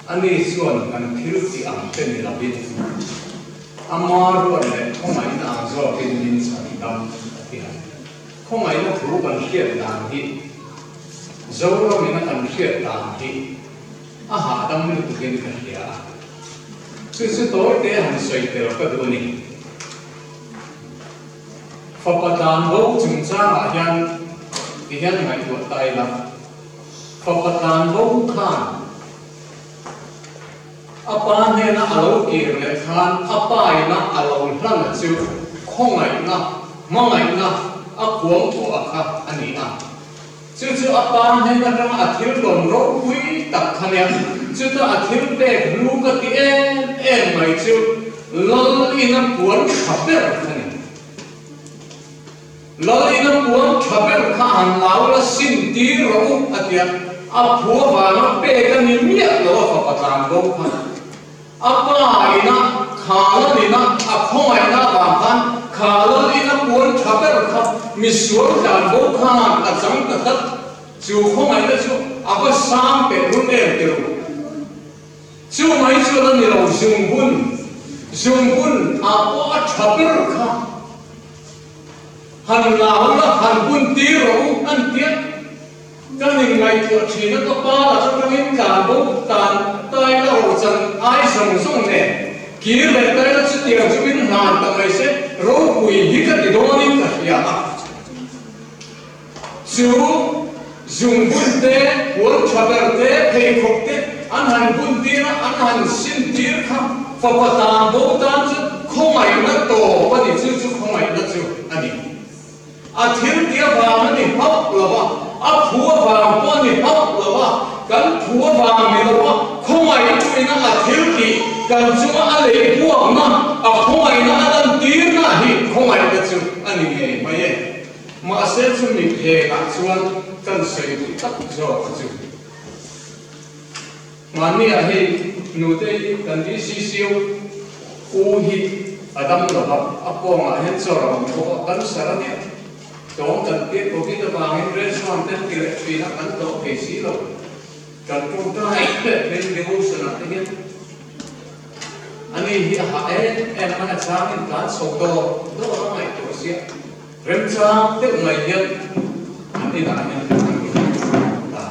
Ani chuan kan thil tih ang te ni lovin, ama ruat leh khawngaihna ang zawkin min chhan dam, a ti a. Khawngaihna thu kan hriat dan hi, Zoramin a kan hriat dan hi a hahdam lutukin ka hria a. Chu chu tawi te han sawi tel ka duh a ni. Fapa tlan bo chungchangah hian tihian ngaihtuah ta ila, Fapa tlan bo khan a pa hnena a lo kir leh khan a paina a lo hlan chu khawngaihna, hmangaihna a kuangkuah kha a ni a. Chu chu a pa hnen atanga a thil tawn ropui tak kha nia. Chuta a thil pek hlu ka ti em em mai chu Lal ina puan tha ber kha ni. Lal ina puan tha ber kha han lau la sin tir rawh u a tia, a phu avanga pek a ni miah lo a fapa tlan bo kha. A pa ina kha lal ina a khawngaihna avang khan kha lal ina puan tha ber kha misual tlan bo khan a chang ta tlat. Chu khawngaihna chu a va sang teh run em ti ru. Chu mai chuan a ni lo, zungbun, zungbun ah pawh a tha ber kha han lau la, han bun tir rawh u an tia. Kan inngaihtuah thin a, ka pa la chu tangin tlan bo tan tai la ro chan ai zawng zawng nen kir leh tai la chutiang chu min hlan ta mai se ropui hi ka ti dawnin ka hria a. Chu zungbun te, puan tha ber te, pheikhawk te an han bun tir a, an han sin tir kha fapa tan bo tan chu khawngaihna tawp a ni, chu chu khawngaihna chu a ni. A thil ti avang a ni hauh lo a, a phu avang pawh a ni hauh lo a, kan phu avang ni lo a, khawngaihtuina a thil tih kan chunga a lei buakna, a khawngaihna a lantirna hi khawngaihna chu a ni ngei mai e. Mahse chumi phenah chuan kan sawi duh tak zawk chu. Mahniah hei nutei kan DCCO u hi a dam lo va, a kawngah hian chawr a awm bawk a, cancer a nia. Tawng kan piak covid avangin restaurant te an ti leh thin a, kan tlawh thei si lo. Kan tawngtai leh phei devotion ah te hian ani hi a hah em em a, a changin tlan chho dawr dawr a ngaihtuah sia. Remchang deuh mai hian an inah hian kan ta.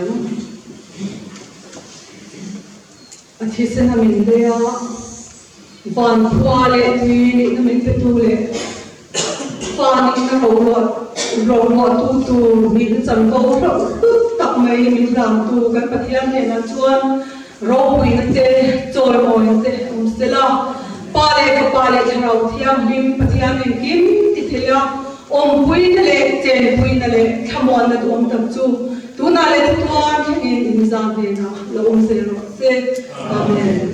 ang. A thisen a min lei a, van khua leh tui nihna min petu leh fa nihna roruah roruahtu tur nihna chanvo hlauh hlut tak mai min hlantu kan Pathian hnenah chuan ropuina te, chawimawina te awm sela, Pa leh Fapa leh Thlarau Thianghlim Pathian engkim ti thei a, awmpuina leh chenpuina leh thlamuanna duhawm tak chu Tunah leh chatuan thlengin in zam hnenah lo awm zel rawh se. Amen.